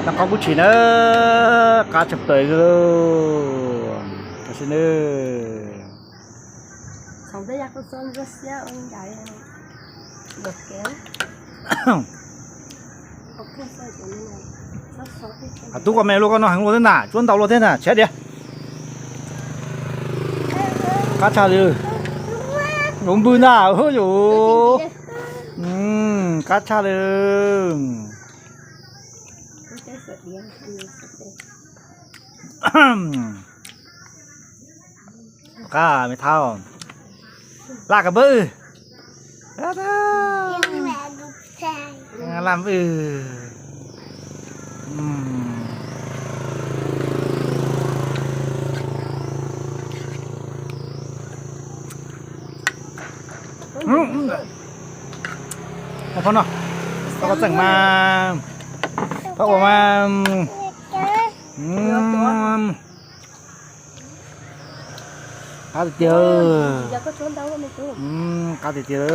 Noj qab kub tshis na, qab tshaj plaws li. Tam sim no tub koj me luaj, koj noj heev luaj thiab na, tsuab ntau luaj thiab na, tshaib diav. Qab tshaj li. Yuav npwg ntag, yuav. Qab tshaj li. Qab me thab, laj kawg npawg. Laj npawg. Phauj no, tau koj txeem mas, phauj ua mas. Qab tiag tiag. Qab tiag tiag.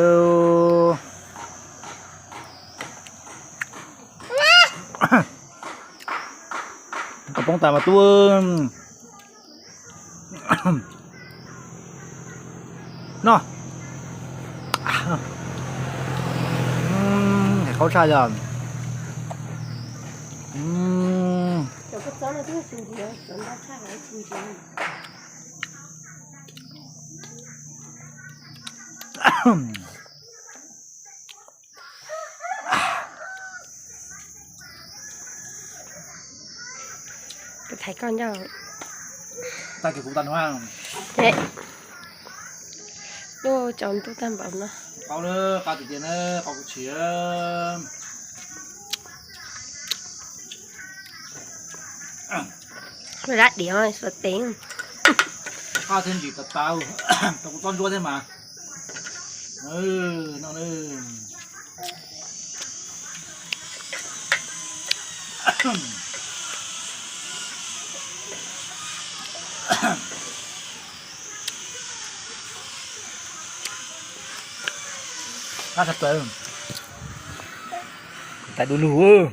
Koj poob tas mas tub. No, qaub tshaj yog. Kuv thaiv koj nyob. Tag kis kuv tag nua. Ces, ua tsaus ntuj tag npaum no. Qau na, qab tiag tiag na, qau kuv tshis. Lab diav suav teev. Qab thiab ntsim tas tas, tau kuv txob ntsuab thiab mas. No na. Qab tshaj plaws. Tais du lug.